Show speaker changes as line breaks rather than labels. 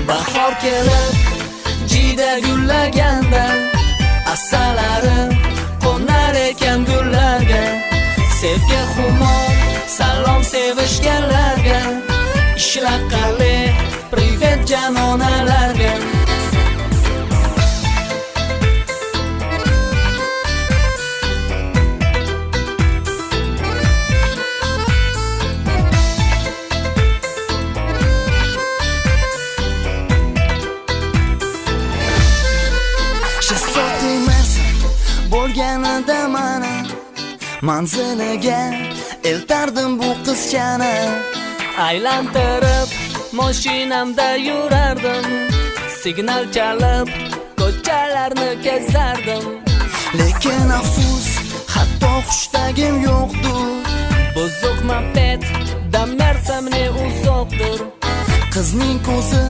Bahor kelib jiyda gullaganda, asalari qo'nar ekan gullarga. Sevgi xumor, salom sevishganlarga. Ishlar qalay, привет janonalarga.
Шестьсотый Мерса bo'lganida mana manziliga eltardim bu qizchani.
Aylantirib moshinamda yurardim, signal chalib ko'chalarni kezardim.
Lekin afsus, hatto hushtagim yo'qdir.
Buzuq moped da Mersa мне uzoqdir.
Qizning ko'zi